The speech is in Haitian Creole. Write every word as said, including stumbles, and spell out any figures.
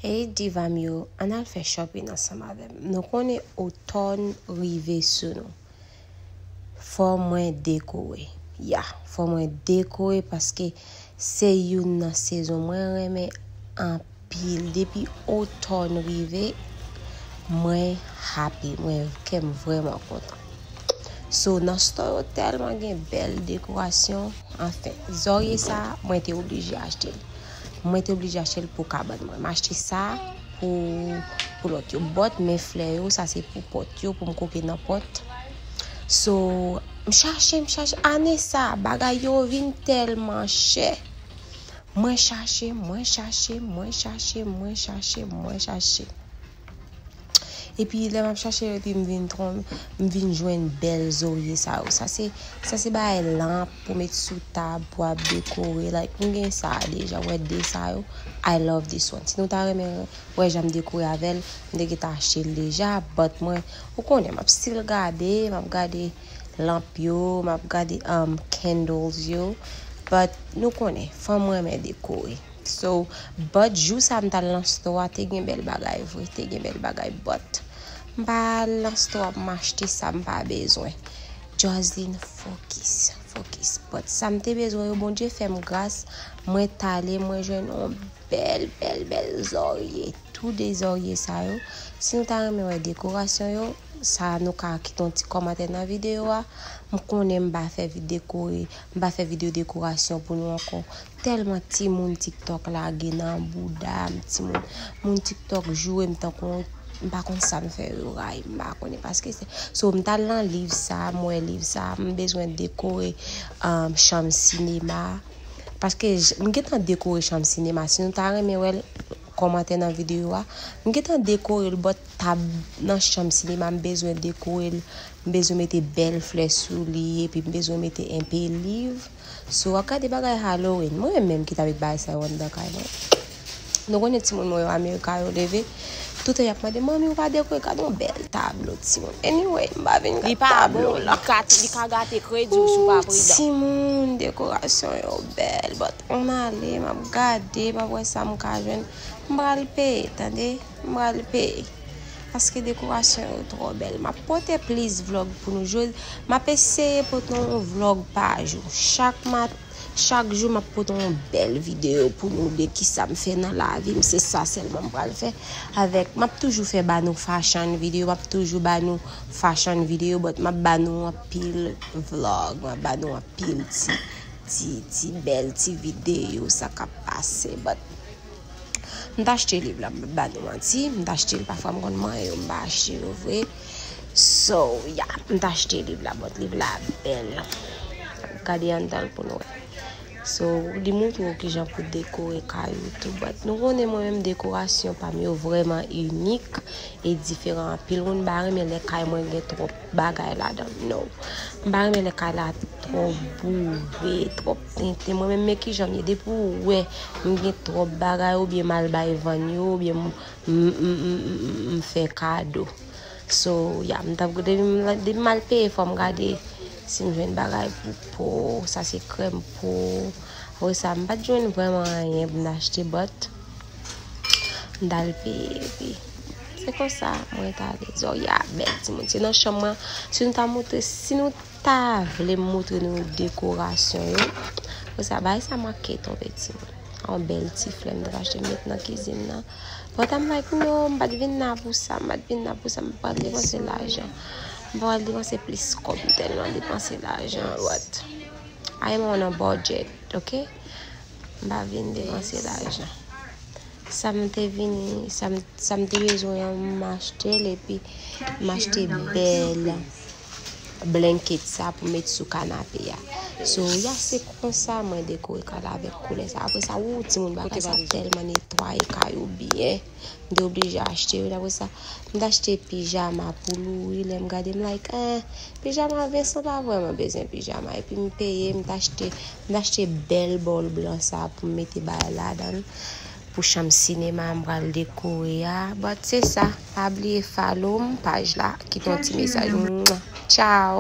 Hey diva m yo, ann al fè shopping ansanm avè m. Nou konnen otòn rive sou nou. Fò mwen dekore. Ya, fò mwen dekore paske se youn nan sezon mwen renmen anpil. Depi otòn rive, mwen happy, mwen, kè m vrèman kontan. So, nan store yo tèlman gen bèl dekorasyon. Anfen, zòrye sa, mwen te oblije achte l. Mwen te oblije achte l pou kabann mwen. M achte sa pou, pou lòt yo. But, men flè yo, sa se pou pòt yo, pou m koke nan pòt. So, m chache, m chache. Ane sa, bagay yo vin tèlman chè. Mwen chache, mwen chache, mwen chache, mwen chache, mwen chache. Epi lè m ap chache yo, epi m vin tron, m vin jwenn bèl zòrye sa yo. Sa se, sa se bagay lanp pou met sou tab, pou ap dekore. Like, m gen sa deja, wè de sa yo. I love this one. Si nou ta renmen wè jan m dekore avè l, m te gentan achte l deja. But mwen, ou konnen, m ap still gade, m ap gade lanp yo, m ap gade um, candles yo. But nou konnen, fanm renmen dekore. So, but jou sa m t al nan store a, te gen bèl bagay vre, te gen bèl bagay, but m pa al nan store a pou m achte sa m pa bezwen. Jocelyn, focus, focus. But sa m te bezwen yo, Bondye fè m gras, mwen t ale, mwen jwenn yon bèl, bèl, bèl zòrye. Tou de zòrye sa yo. Si nou ta renmen wè dekorasyon yo, sa nou ka kite yon ti kòmantè nan videyo a. M konnen m pa fè vi-, dekore, m pa fè videyo dekorasyon pou nou ankò. Tèlman timoun TikTok lage nan bouda m, timoun, moun TikTok joure m tankou m pa konn sa m fè yo ray, m pa konnen paske se, so m t al nan liv sa, m wè liv sa, m bezwen dekore um, chanm sinema. Paske j-, m gentan dekore chanm sinema. Si nou ta renmen wè l, kòmantè nan videyo a. M gentan dekore l, but tab nan chanm sinema, m bezwen dekore l. M bezwen mete bèl flè sou li, epi m bezwen mete enpe liv. So, w ap gade bagay Halloween. Mwen menm ki ta met bagay sa yo anndan kay mwen. Nou konnen timoun mwen yo Amerika yo leve. Toutan y ap mande, "Manmi, ou pa dekore, gade yon bèl tablo, timoun." Anyway, m pa vin gade tablo la. Li ka, li ka gate kredi w si w pa pridan. Timoun, dekorasyon yo bèl, but ann ale, m ap gade, m ap wè sa m ka jwenn. M pral peye, tande? M pral peye. Paske dekorasyon yo twò bèl. M ap pote plis vlog pou nou jodi. M ap eseye pote yon vlog pa jou. Chak mat-, chak jou, m ap pote yon bèl videyo pou nou de kisa m fè nan lavi m. Se sa sèlman m pral fè. Avèk, m ap toujou fè ba nou fashion videyo. M ap toujou ba nou fashion videyo, but m ap ba nou anpil vlog. M ap ba nou anpil ti, ti, ti bèl ti videyo, sa k ap pase. But M t achte liv la, m p ap ba nou manti. M t achte l, pafwa m konn manyen yo, m pa achte yo vre. So, yeah, m t achte liv la, but liv la bèl. Gade anndan l pou nou wè. So, li montre w kijan pou dekore kay ou tou. But nou konnen mwen menm dekorasyon pa m yo vrèman inik e diferan. Anpil moun pa renmen lè kay mwen gen twòp bagay ladan l. No. M pa renmen lè kay la twò boure, twò tenten. Mwen menm, men kijan m ye. Depi w wè m gen twòp bagay, oubyen m al bay vann yo, oubyen m, m, m fè kado. So, yeah, m t ap, depi m, depi m al peye, fò m gade si m jwenn bagay pou po, sa se krèm po. Apre sa, m pa t jwenn vrèman anyen pou m t achte, but m t al peye, epi se konsa, mwen t ale. Zòrye a bèl, timoun. Se nan chanm mwen. Si nou ta montre, si nou ta vle m montre nou dekorasyon yo, apre sa, bagay sa manke tonbe, timoun. Yon bèl ti flè m t ap achte m met nan kizin nan. But I'm like, no, m pa t vin la pou sa, m pa t vin la pou sa, m pa pral depanse lajan. M pa pral depanse plis kòb, m tèlman depanse lajan, what? I am on a budget, ok? M pa vin depanse lajan. Sa m te vini, sa m, sa m te bezwen an, m achte l, epi m achte bèl blanket sa pou met sou kanape a. So, ya, se konsa mwen dekore kay la avèk koulè sa. Apre sa, wou, timoun, bagay sa tèlman netwaye kay ou byen. M te oblije achte yo. Apre sa, m t achte pijama pou Louis. Lè m gade, m like, eh, pijama, Vincent pa vrèman bezwen pijama. Epi m peye, m t achte, m t achte bèl bòl blan sa pou m mete bagay ladan l. Pou chanm sinema m pral dekore a. But se sa, pa bliye follow m, paj la, kite yon ti mesaj. Mwah. Ciao.